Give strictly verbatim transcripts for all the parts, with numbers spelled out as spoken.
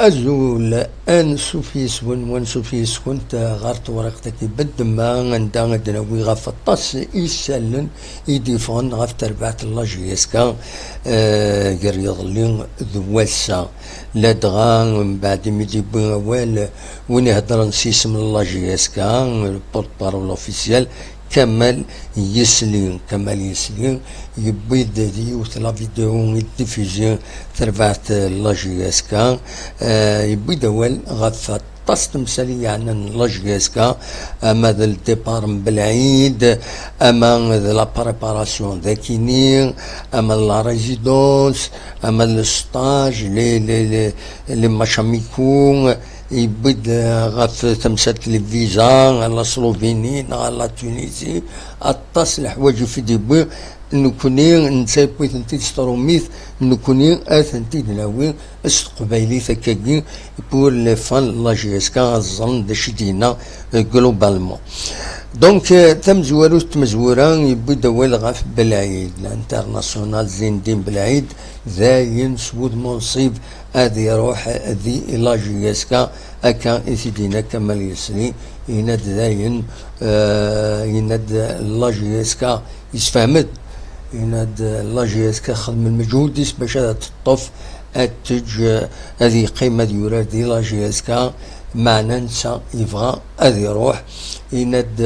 Azul, ansuf yes-wen, wansuf yes-kent ɣer tewriqt-agi beddemma, anda ad d-nawi ɣef aṭas isallen i d-yeffɣen ɣef terbaɛt n la J S K, eh, gar yiḍelli d wass-a. Ladɣa, mbeɛd imi d-yewwi awal win iheddren s yisem n la J S K, le porte-parole officiel, Kamal Yesli. Kamal Yesli yewwi-d di yiwet la vidéo i d-diffusé terbaɛt la J S K, eh, yewwi-d awal ɣef aṭas temsal i yeɛnan la J S K, ama d le départ n Belɛid, ama d la préparation dakini, ama d la résidence, ama d le stage, les, les, les, les matchs amicaux, yewwi-d, eh, ɣef temsalt n les visas, la Slovénie neɣ la Tunisie, aṭas n leḥwayeǧ i d-yewwi, nekkni, netta yewwi-tent-id s trumit, nekkni ad tent-id-nawi s teqbaylit akkagi, pour les fans n la J S K ad ẓren d acu i d-yenna, eh, globalement. Donc, eh, tamezwarut n tmezwura yewwi-d awal ɣef Belɛid, l'international Zindin Belɛid, dayen s wudem unṣib ad iruḥ di la J S K, akka i t-id-yenna Kamal Yesli, yenna-d dayen, eh, yenna-d la J S K yesfehmed, yenna-d la J S K xdem lmeǧhud-is bac ad teṭṭef, ad teǧǧ, eh, ad yeqqim ad yurar di la J S K, meɛna netta yebɣa ad iruḥ, yenna-d,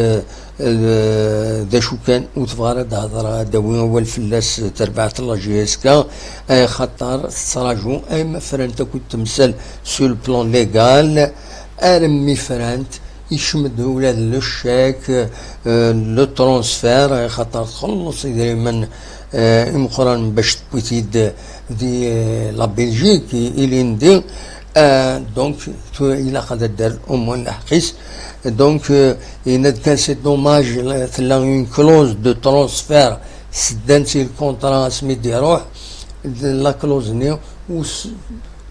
eh, d acu kan, ur tebɣa ara ad d-hedreɣ, ad d-awi awal fell-as terbaɛt n la J S K, axaṭer tettraǧu ayma frant akk temsal sur le plan légal, armi frant, yekcem-d ula d le chèque, eh, le transfert, axaṭer txelleṣ idrimen, eh, imeqqranen bac tewwi-t-id di, eh, la Belgique, i, ilindi. Eh, donc, tura ilaq ad d-terr au moins lḥeqq-is. Donc, eh, yenna-d kan c'est dommage, la, tella une clause de transfert, seddan-tt i le contrat asmi d-iruḥ, d la clause-nni, ur s-,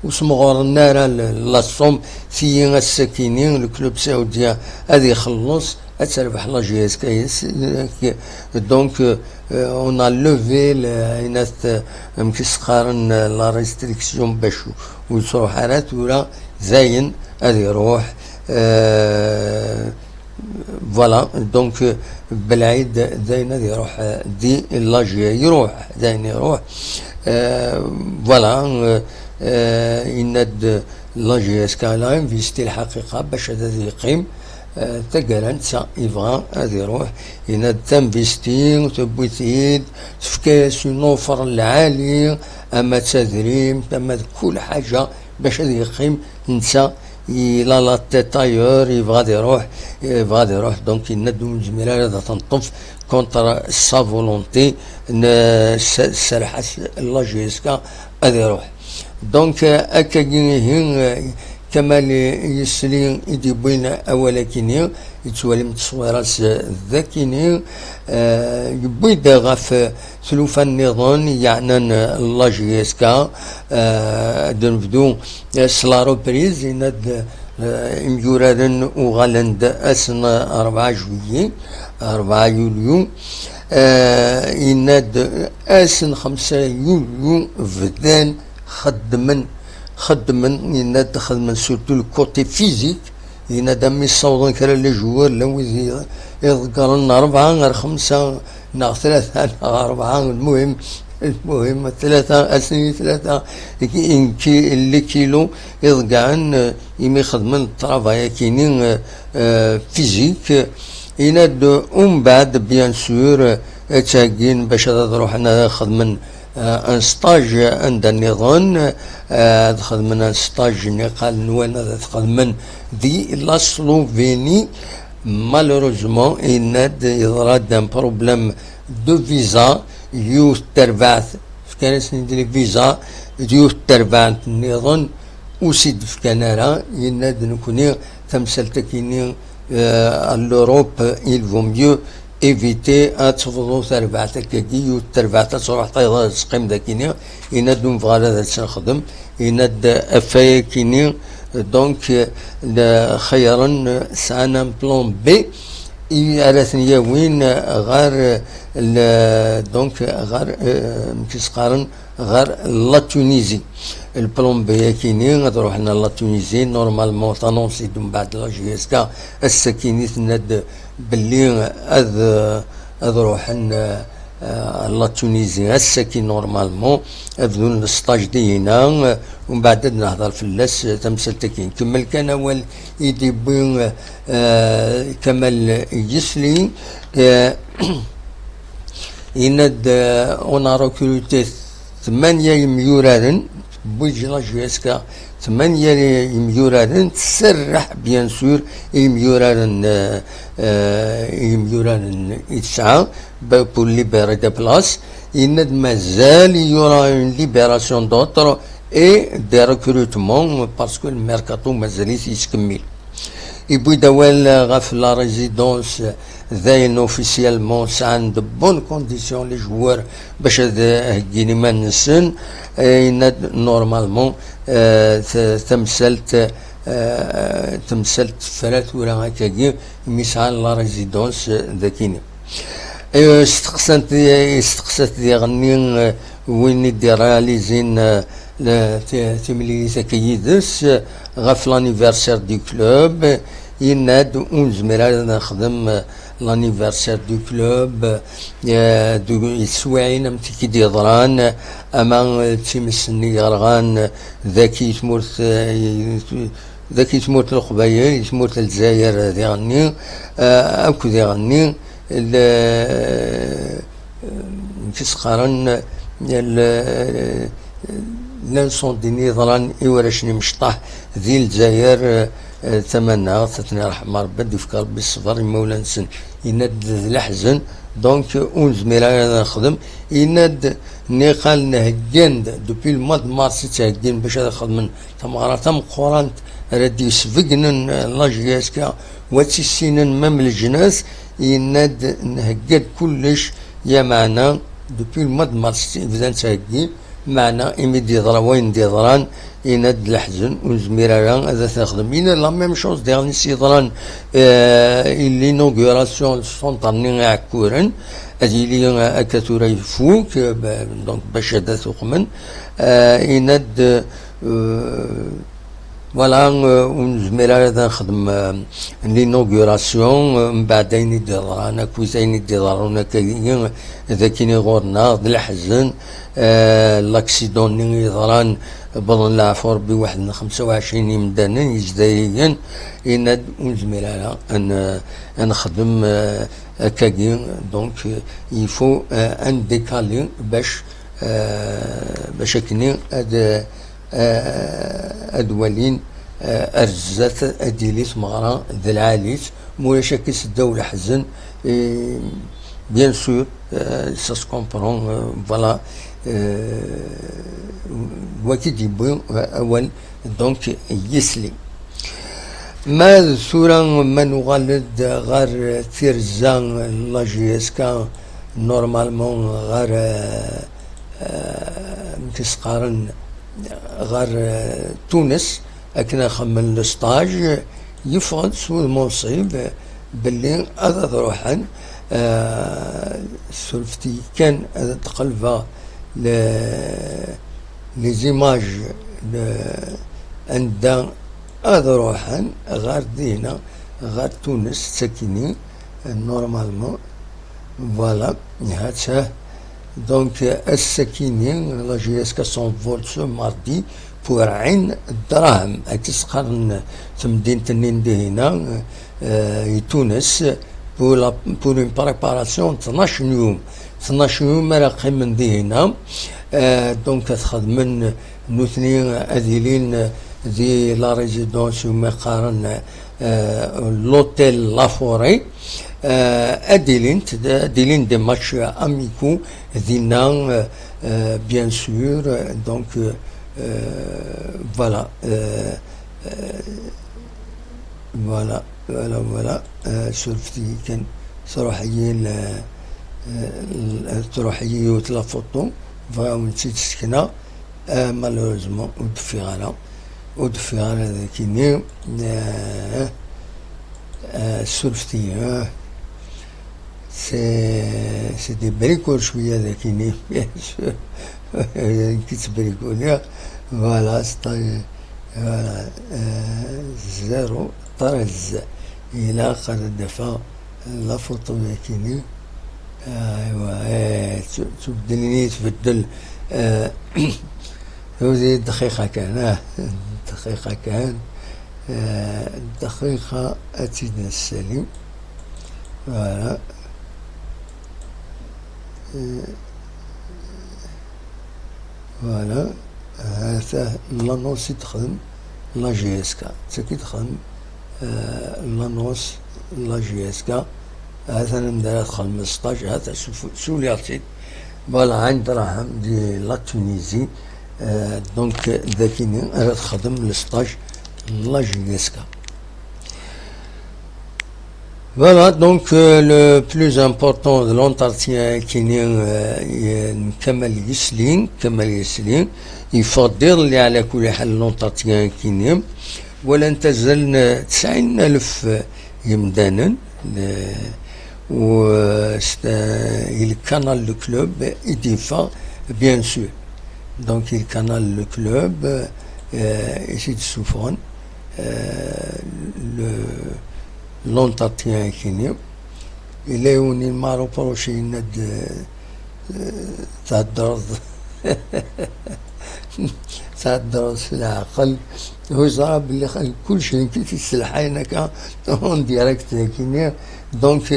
ur smeɣren ara l-, la somme, tili ass-akini, le club saoudien ad ixelleṣ, ad terbeḥ la J S K. Donc, euh, on a levé le, ayen at, amek i s-qqaren, la restriction bac ur yettruḥ ara, tura dayen ad iruḥ, euh, voilà, donc, euh, Belɛid dayen ad iruḥ, euh, di la J-, iruḥ, dayen iruḥ. Euh, voilà, euh, euh, yenna-d la J S K, elle a investi lḥaqiqa bac ad, ad yeqqim, euh, taggara netta yebɣa ad iruḥ, yenna-d tambisti tewwi-t-id, tefka-yas une offre lɛali, ama d tadrimt, ama d kul ḥaǧa, bac ad yeqqim netta, il a la tête ailleurs, yebɣa ad iruḥ, yebɣa ad iruḥ, donc yenna-d ur nezmir ara ad t-neṭṭef contre sa volonté, n-, s-, serreḥ-as la J S K ad iruḥ. Donc, euh, akkagi ihi, euh, Kamal Yesli i d-yewwin awal-akini, yettwalim tteswira-s d akini, euh, yewwi-d ɣef tlufa nniḍen yeɛnan la J S K, euh, ad nebdu, euh, s la reprise, yenna-d, euh, imyuraren uɣalen-d ass n rebɛa juillet, rebɛa yulyu, euh, yenna-d ass n xemsa yulyu bdan xeddmen, xeddmen, yenna-d xedmen surtout le côté physique, yenna-d am issawḍen kra n les joueurs, llan wid i-, iḍeggren rebɛa ɣer xemsa neɣ tlata neɣ rebɛa, lmuhim, lmuhim tlata, ass-nni tlata, ki-, ki-, les kilos iḍeggɛen, euh, imi xedmen le travail akini, euh, euh, physique. Yenna-d umbeɛd, bien sûr, euh, ad ttheggin bac ad, ad ruḥen ad xedmen, euh, un stage anda nniḍen, euh, ad xedmen un stage niqal nwan ad t-xedmen di la Slovénie. Malheureusement, yenna-d yeḍra-d un problème de visa, yiwet terbaɛt, fkan-asen-id les visas, d yiwet terbaɛt nniḍen, ur s-id-fkan ara, yenna-d nekkni tamsalt-akini, euh, à l'Europe, il vaut mieux éviter ad tebḍu terbaɛt akkagi, yiwet terbaɛt ad truḥ tayeḍ ad teqqim dakini, yenna-d ur nebɣa ara ad tt-nexdem, yenna-d ɣef wayakini, donc, euh, xeyyren, euh, sɛan un plan B, i ara ten-yawin ɣer, euh, le, donc, ɣer, euh, amek i s-qqaren, ɣer la Tunisie. Le plan B akini ad ruḥen à la Tunisie, normalement t'annonce-d mbeɛd la J S K, ass-akini tenna-d belli ad, ad ruḥen, euh, à la Tunisie ass-aki normalement, ad bdun le stage dihina, euh, umbeɛd ad nehder fell-as, euh, tamsalt-agi. Nkemmel kan awal i d-yewwi, euh, Kamal Yesli, euh, yenna-d, euh, on a recruté tmanya imyuraren, tewwi-d la J S K tmanya imyuraren, tserreḥ bien sûr i yimyuraren, euh, euh, i yimyuraren i tesɛa, ba-, pour libérer des places, yenna-d mazal il y aura une libération d'autres et des recrutements parce que le mercato mazal-it yettkemmil. Yewwi-d awal ɣef la résidence, dayen officiellement sɛan de bonnes conditions les joueurs bac ad heggin iman-nsen, eh, yenna-d normalement, eh, t-, tamsalt, eh, tamsalt tefra tura akkagi, mi sɛan la résidence, eh, dakini. Eh, steqsant, steqsat diɣenni, eh, win i d-irrealizin, eh, le-, ti-, timlilit akka yid-s, eh, ɣef l'anniversaire du club, yenna-d ur nezmir ara ad nexdem, eh, l'anniversaire du club, eh, du-, i teswiɛin am tiki d-yeḍran, ama, eh, d times-nni yerɣan, eh, daki i tmurt, eh, i-, daki i tmurt n Leqbayel, i tmurt n Lezzayer, eh, diɣenni, eh, akk diɣenni, le-, nekk s-qqaren le-, l'incendie-nni yeḍran i warrac n imecṭaḥ di Lezzayer, eh, tamanaɣt, ad ten-iṛḥem Ṛebbi, ad d-ifk Ṛebbi ṣṣber i imawlan-nsen. Yenna-d d leḥzen, donc ur nezmir ara ad nexdem. Yenna-d niqal nheggan-d, depuis le mois de mars i ttheggin bac ad xedmen tameɣra tameqqurant ara d-yesbegnen, eh, la J S K, wa tt-issinen même leǧnas, yenna-d nhegga-d kullec, ya meɛna, depuis le mois de mars i bdan ttheggi, meɛna imi d-yeḍra wayen d-yeḍran, yenna-d leḥzen, ur nezmir ara ad t-nexdem. Yenna la même chose diɣen i s-yeḍran, eh, i l'inauguration n ṣṣenṭer-nni iɛekkuren, ad yili, eh, akka tura ifuk, eh, ba-, donc bac ad t-uqmen, eh, yenna-d, eh, Voilà, euh, ur nezmir ara ad nexdem, euh, l'inauguration, euh, mbeɛd ayen i d-yeḍran, akkit ayen i d-yeḍrun akkagi, d akini ɣur-neɣ, d leḥzen, euh, l'accident-nni i yeḍran, wwḍen leɛfu Ṛebbi waḥed n xemsa u ɛecrin imdanen, izdayigen, yenna-d ur nezmir ara ad n-, ad nexdem, euh, akkagi, donc, euh, il faut, euh, ad ndécaler bac, euh, bac akkenni ad, eh, ad walin, eh, ar zdat ad d-tili tmeɣra d lɛali-tt, ma ulac akka seddaw leḥzen, eh, bien sûr, eh, ça se comprend, eh, voilà, eh, waki d-yewwi, eh, awal, donc, yisli. Ma d tura ma nuɣal-d ɣer tirza n la J S K, normalement ɣer, eh, eh, amek i s-qqaren, ɣer, eh, Tunes, akken ad xemmen le stage, yeffeɣ-d s wudem unṣib belli ad, ad ruḥen, eh, surfet-iyi kan ad d-qelbeɣ le, les images, le, anda ad ruḥen ɣer dina, ɣer Tunes, d takini, normalement. Voilà, ha-tt-ah. Donc, ass-akini, la J S K s'envole ce mardi pour Ain Drahem, akken s-qqaren temdint-nni n dihina, euh, i Tunes, pour la, pour une préparation de tnac yum. Tnac yum ara qqimen dihina, euh, donc ad xedmen nutni ad ilin di la résidence umi qqaren, euh, l'hôtel La Forêt, euh, ad ilint, ad ilin des matchs amicaux dinna, euh, euh, bien sûr, donc, euh, voilà, euh, euh, voilà, voilà, voilà, euh, surfet-iyi kan, truḥ-iyi l-, euh, truḥ-iyi yiwet la photo, bɣiɣ ad wen-tt-id-sekneɣ. Ah, malheureusement, ur d-ffiɣ ara. Ur d-ffiɣ ara dagi-nni. Ah, ah, surfet-iyi, ah. C'est, c'est des bricoles شوية dagi-nni, bien sûr. Nekk ttbrikuliɣ. Voilà, c'est-à-dire, voilà, euh, zéro treize. Ilaq ad d-afeɣ la photo-yakini. Aywa, eh, tu- tubdel-iyi tbeddel. Eh, udi dqiqa kan, ah, dqiqa kan. Eh, dqiqa ad tt-id-nessali. Voilà. Eh, Voilà. Hata l'annonce i texdem la J S K. D tagi i texdem, eh, l'annonce la J S K. Hata anda ara texdem stage, hata suf-, suliɣ-tt-id. Voilà, Ain Drahem di la Tunisie. Eh, donc, d akini ara texdem le stage la J S K. Voilà, donc, euh, le plus important de l'entretien kini, euh, n Kamal Yesli, Kamal Yesli, yeffeɣ-d iḍelli ɛla kulli ḥal l'entretien kini, walan-t azal n tesɛin alef yemdanen, euh, u, euh, c'est, euh, i le canal de club i d-yeffeɣ, bien sûr. Donc, i le canal de club, euh, i t-id-ssufɣen. Euh, le, l'entretien kini. Yella yiwen i ma reproche, yenna-d, euh, theddreḍ, theddreḍ s leɛqel. Ur yeẓra belli x-, kulci nekk i t-yesselḥayen akka en direct kini. Donc,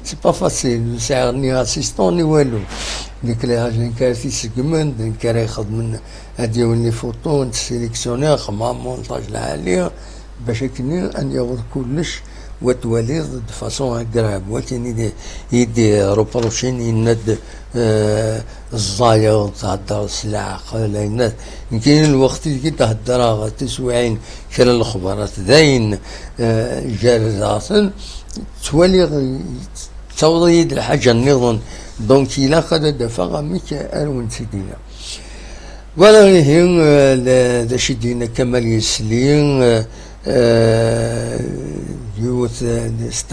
c'est pas facile. Sɛiɣ ni assistant ni walu. Nekk la, d nekk ara t-iseggmen, d nekk ara ixedmen ad d-yawen les photos, n sélectionner, xedmeɣ montage lɛali, bac akken ad yaweḍ kullec, wa twaliḍ de façon agréable. Wakken i d, i d-reprochen, yenna-d, euh, ẓẓayeḍ, theddreḍ s leɛqel, yenna-d, nekk lweqt i d-heddreɣ tiswiɛin, kra n lexbarat, d ayen, euh, jerrdeɣ-ten, ttwaliɣ, ttaweḍ-iyi-d lḥaǧa nniḍen, donc ilaq ad d-afeɣ amek ara wen-tt-id-iniɣ. Voilà, ihi, euh, d, d acu i d-yenna Kamal Yesli, euh, euh, yiwet, euh, c'est